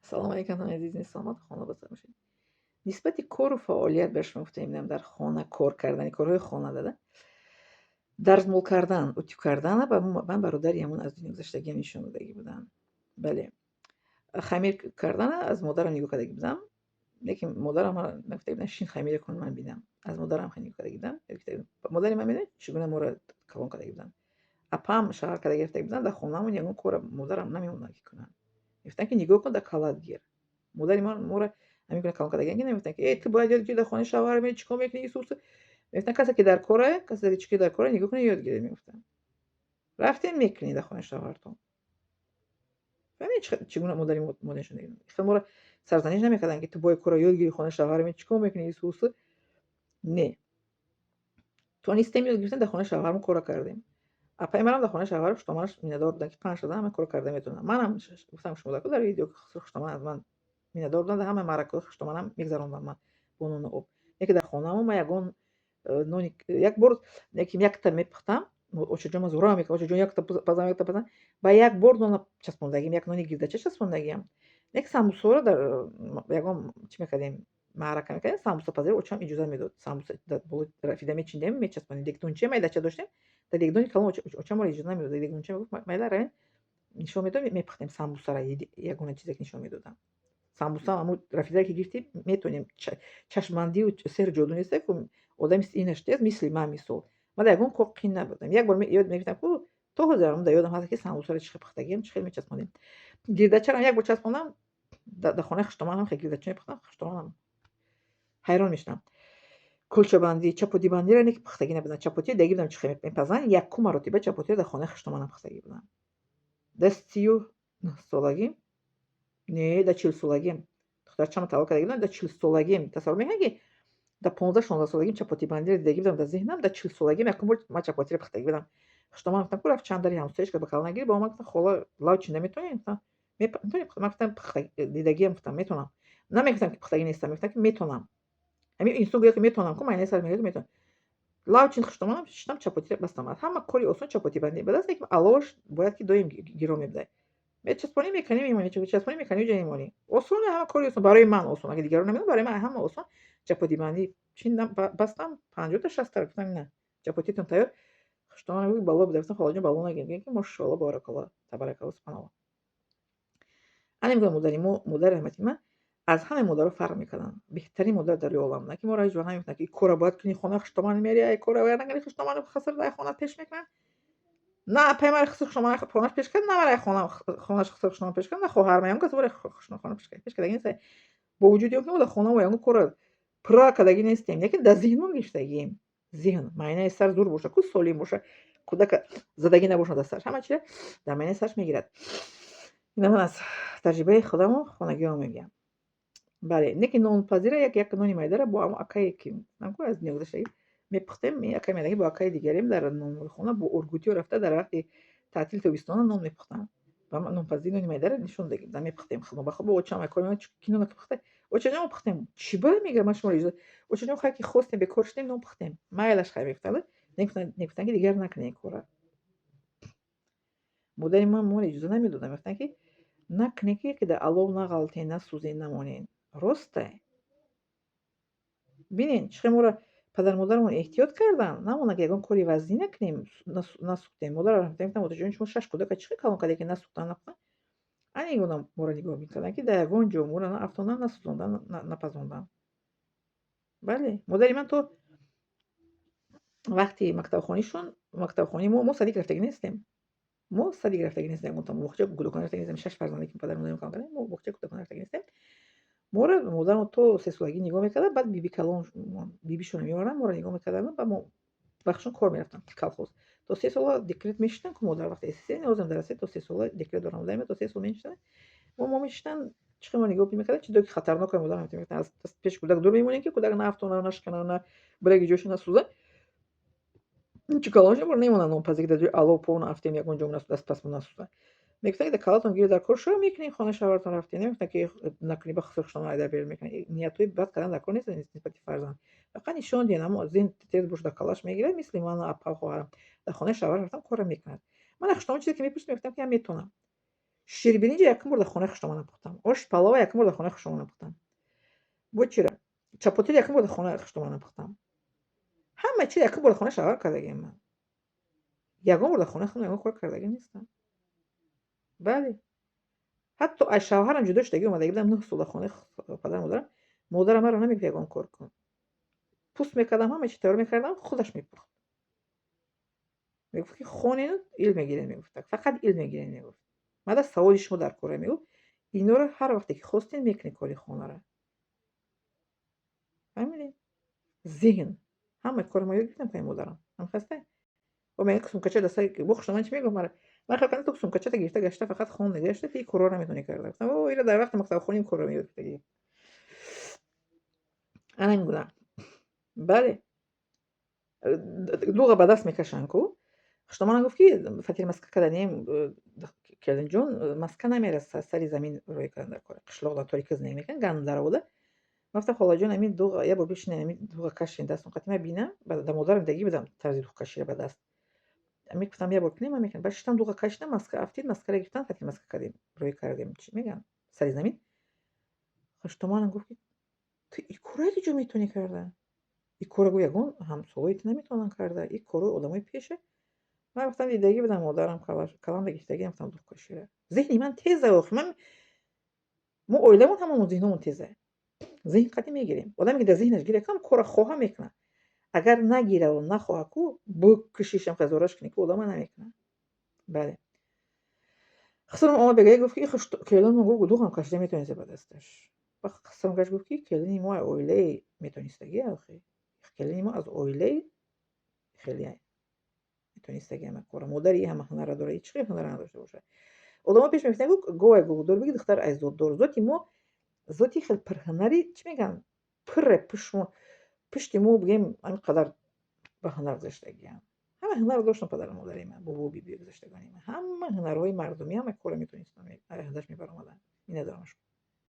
Салом алейкум, азизини, саломат хона бошед. Нисбати кору фаъолият ба шумо гуфтем, дар хона кор кардани, корҳои хона дада, дарзмол кардан, утюг кардана ба ман бародари ҳамон аз дунё гузаштагиам нишон додагӣ буданд. Бале, хамир кардана аз модарам нигоҳ кардагӣ будам, лекин модарам нагуфта буданд: «Шин, хамира кун, ман бинам». Аз модарам нигоҳ кардагӣ будам. Модари ман медонед, чӣ гуна моро калон кардагӣ буданд? Апаам шавҳар карда гирифта буданд, дар хонаамон ягон кора модарам намемонданд, ки кунанд. Мегуфтанд, ки нигоҳ кун, дар калат гир. Модари ман моро ҳамин гуна калон кардагианд, ки намегуфтанд, ки э, ту бояд ёд гирӣ, дар хонаи шавҳар мери, чӣ кор мекунӣ? Мегуфтанд, касе ки дар кора, касе чӣ ки дар кора, нигоҳ кунед, ёд гиред. Мегуфтанд, рафтем, мекунед дар хонаи шавҳартон. Фаҳмидед, чӣ гуна модари мо нишон? Хел моро сарзаниш намекарданд, ки ту бояд кора ёд гирӣ, хонаи шавҳар мери, чӣ кор мекунӣ? Не, тонистем, ёд гирифтем, дар хонаи шавҳармон кора кардем. Апаи манам дар хонаи шавҳар хуштоманаш миннатдор буданд, ки панҷ шуда ҳама кора карда метавонам. Манам гуфтам шумо дар видео, хуштоман аз ман миннатдор буданд, дар ҳама маъракаҳои хуштоманам мегзарондам ман бо нону об. Яке дар хонамо ман ягон нони як бор якта мепухтам, очаҷон ман зӯра мекард: «Очаҷон, якта пазам, якта пазам». Ба як бор нона часпондагим, як нони гирдача часпондагиам. Як самбусаро дар ягон чӣ мекардем, маърака мекардем, самбусапазиро очам иҷозат медод. Самбуса болои рафида мечиндем, мечаспонем. Дегдонча майдача доштем, дар дегдони калон очам моро иҷозат намедод. Дар дегдонча мегуфт: «Майла, равем». Нишон медод, мепухтем самбусара, ягона чизе ки нишон медодам. Самбуса ҳамун рафидае ки гирифтӣ, метавонем, чашмандию сеҳру ҷоду несте ку, одами инаш тез, мисли ман. Мисол, ман дар ягон кор қин набудам. Як бор ёд мегирифтам ку, то ҳозир дар ёдам ҳаст, ки самбусаро чӣ хел пухтагиам, чӣ хел мечаспонем. Гирдачарам як бор часпондам, дар хонаи хуштоманам хел гирдача мепухтам, хуштоманам ҳайрон мешудам. Кулчабандӣ, чапотибандиро не, ки пухтагӣ набудам. Чапотиро дида будам, чӣ хел мепазанд. Якум маротиба чапотиро дар хонаи хуштоманам пухтагӣ будам. Дар 39 солагим, не, дар 40 солагим духтарчамо таваллуд карда будам, дар 40 солагим. Тасаввур мекунед, ки дар 15-16 солагим чапотибандиро дидагӣ будам дар зеҳнам, дар 40 солагим якум бор ман чапотиро пухтагӣ будам. Хуштоман гуфтам ку, рафт чанд дари ҳамсояш ба калон нагирӣ, ба ман гуфтам: «Хола, лав чи наметавонӣ?» Гуфтам: «Метавонӣ?» Ман гуфтам: «Дидагиам». Гуфтам: «Метавонам». Намегуфтам, ки пухтагӣ нестам, мегуфтам, ки метавонам. Ҳамин инсон гӯяд, ки метавонам ку, майнаи сар мегӯяд, ки метавонам. Лав чин, хуштоманам шиштам, чапотиро бастам. Ҳама кори осон чапотибандӣ ба даст, лекин аловаш бояд ки доим гиро мебудай. Мечаспонӣ, мекунӣ, мемонӣ, часпонӣ, мекунӣ, ҷо мемонӣ. Осоне, ҳама кори осон барои ман осон, агар дигарон намедонам, барои ман ҳама осон. Чапотибандӣ чиндам, бастам, 50-та, 60-та. Гуфтам: «На, чапотитон тайёр». Хуштоманам гуфт: «Бало буда». Гуфтам: «Холаҷон, бало нагирем». Гуфтем ки мошоалло, баракалло, табаракалло, субҳаналло. Ана мегӯям, модари мо, модари раҳмати ман аз ҳамаи модаро фарқ мекарданд. Беҳтарин модар дар рӯи олам буданд, ки моро ҳеҷ вақт намегуфтанд, ки ин корро бояд кунӣ, хона хуштоман мери, ай корро бояд накунӣ, хуштоман хаср дар хона пеш мекунанд. На апаи маро хиср хонаш пеш кард, на маро хонаш хиср хуштоман пеш кард, на хоҳарам, ягон кас моро хона пеш кардагӣ нест. Бо вуҷуди он ки мо дар хонамо ягон корро пурра кардагӣ нестем, лекин дар зеҳнмон гирифтагием. Зеҳн, майнаи сар зур боша ку, солим боша, кӯдака задагӣ набошад дар сараш, ҳама чиза дар майнаи сараш мегирад. Ина ман аз таҷрибаи худамо, хонагиҳо мегӯям. Бале, не ки нонпазира, як нони майдара бо ҳамон акае ки ку аз дунё гузаштагӣ мепухтем, акаи майдагӣ бо акаи дигарем дар нонвойхона бо ургутиё рафта, дар вақти таътили тобистона нон мепухтанд. Ба ман нонпазии нони майдара нишон додагӣ буданд, мепухтем. Ба хуб очам кор меомад: «Ки нона пухта?» «Очаҷон, мо пухтем». «Чӣ ба?» мега, ман шуморо иҷозат. «Очаҷон, хай, ки хостем, бекор шудем, нон пухтем». «Майлаш, хай», мегуфтанд. Мегуфтанд, ки дигар накунед ин корро. Модари ман моро иҷоза намедоданд, мегуфтанд, ки накунед, ки дар алов нағалтен, насӯзен, намонен. Росте. Бинед, чӣ хел моро падару модарамон эҳтиёт карданд, намонанд, ки ягон кори вазнин накунем, насӯхтем. Модарам мегуфтанд: «Модарҷон, шумо шаш кӯдака чӣ хел калон кардед, ки насӯхтан, напухтан?» Ана ин гуна моро нигоҳ мекарданд, ки дар ягон ҷо моро наафтонанд, насӯзондан, напазонданд. Бале, модари ман то вақти мактабхонишон, мактабхонии мо садик рафтагӣ нестем. Мо садик рафтагӣ нестем, боғчаи кӯдакона рафтагӣ нестем. Шаш фарзанде ки падару модарам калон кардем, мо боғчаи кӯдакона рафтагӣ нестем. Моро модарам то 3 солагӣ нигоҳ мекард, баъд биби калон, бибишонро меоварданд, моро нигоҳ мекарданд, ба мо вақтшон кор мерафтанд колхоз. То 3 сола декрет мешиштанд ку модар, вақте ҳозирам дар то 3 сола декрет дорам. Модари ман то 3 сол менишистанд. Мо мешиштанд, чӣ хел мо нигоҳ мекарданд, чизое ки хатарнок, модарам мегуфтанд: «Аз пеши кӯдак дур мемонем, ки кӯдак наафтонад, нашканад, на бираги ҷояшо насӯзад». Чӣ калон шуда, моро намемонанд нонпазӣ, ки дар ҷои алов по наафтем, ягон ҷо даст пасмон насӯзад. Мегуфтанд, ки дар калатон гиред, дар кор шуро мекунед, хонаи шавҳаратон рафтед. Намегуфтанд, ки накунӣ, ба хусур айдар берун мекунед. Ниятҳои бад кардан дар кор нест нисбати фарзанд. Фақат нишон диҳанд, аммо зеҳн тез боша, дар калаш мегирад, мисли ману апа, хоҳарам. Дар хонаи шавҳар рафтам, корро мекунад. Ман аз хуштомон чизе ки мепурсидам, мегуфтам, ки ман метавонам. Ширбиринҷа якум бор дар хонаи хушдоманам пухтам. Ош палова якум бор дар хонаи хушдоманам пухтам. Бо чира, чапотиро якум бор дар хонаи хушдоманам пухтам. Ҳама чиз якум бор дар хонаи шавҳар кардагиам ман. Ягон бор дар хонаи худам ягон кор кардагӣ нестам. Бале, ҳатто аз шавҳарам ҷудо шудагӣ омадагӣ будам, 9 сол дар хонаи падару модарам. Модарам маро намегуфт: «Ягон кор кун». Пӯст мекардам, ҳама чи тайёр мекардам, худаш мепухт. Мегуфт ки хонену илм мегирем, мегуфт, фақат илм мегирем, мегуфт. Мада саводи шумо дар кора, мегуфт, инора ҳар вақте ки хостем, мекунед кори хонаро. Фаҳмидем? Зеҳн ҳама кори ма ёд гирифтам каи модарам. Ҳамхаста мега сумкача даста бо хушдоман чӣ мегуфт мара: «Ман хел кардам, ту сумкачата гирифта гашта, фақат хон гашта, ти корро наметавонӣ карда». Гуфтам: «О, ира дар вақти мактабхонӣ корро меёд гирифтагӣ». Ана ин гуна. Бале, дуға ба даст мекашанд ку. Хушдоманам гуфт, ки фатир маска каданем, келинҷон, маска намераса, сари замин рӯй кардан дар кора. Қишлоқ дар торика зиндагӣ мекунанд, гандум буда. Гуфтам: «Холаҷон, ҳамин дуға як бор бишинед, ҳамин дуға кашен дастон қати, ман бинам». Да модарам дагӣ будам тарзи дуғкаширо ба даст. Ами гуфтам, як бор кунем, ман мекунам. Баъд шиштам, дуға кашидам, маска афтид, маскаро гирифтам, фатир маска кардем, рӯй кардем, чӣ мегӯянд, сари замин. Хушдоманам гуфт, ки ту ин корро ки ҷо метавонӣ карда? Ин корро, гӯ, ягон ҳамсолои ту наметавонанд карда. Ин корҳои одамои пеша. Ман гуфтам, дидагӣ будам, модарам каланда гирифтагиам, гуфтам, дуғкашира. Зеҳни ман теза охи. Ман мо оиламон ҳамамон зеҳномон теза. Зеҳн қадим мегирем. Одаме ки дар зеҳнаш гирад, кам корро хоҳа, мекунад. Агар нагираву нахоҳа ку, бикушишам, хазораш кунӣ ку, одама намекунад. Бале. Хусурам омад, бегая гуфт, ки келинмон гуфт, дуғам кашида метавониста ба дасташ. Хусурам гашт, гуфт, ки келини мо оилаи метавонистагӣ охи. Келини мо аз оилаи хеле метавонистагӣ ҳама кора. Модари ҳама ҳунарра дорад, ҳеҷ хел ҳунарра надошта бошад. Одамо пеш мегуфтанд, говай говдор биги, духтар ай зотдор. Зоти мо зоти хел пурҳунари, чӣ мегӯянд, пурре пушти мо, бигем, ҳамин қадар ба ҳунар гузаштагиам. Ҳама ҳунар доштам падару модари ман, бобу биби гузаштагони ман. Ҳама ҳунарҳои мардумӣ, ҳама корро метавонистам, ҳудаш мебаромадам. Миннатдорам.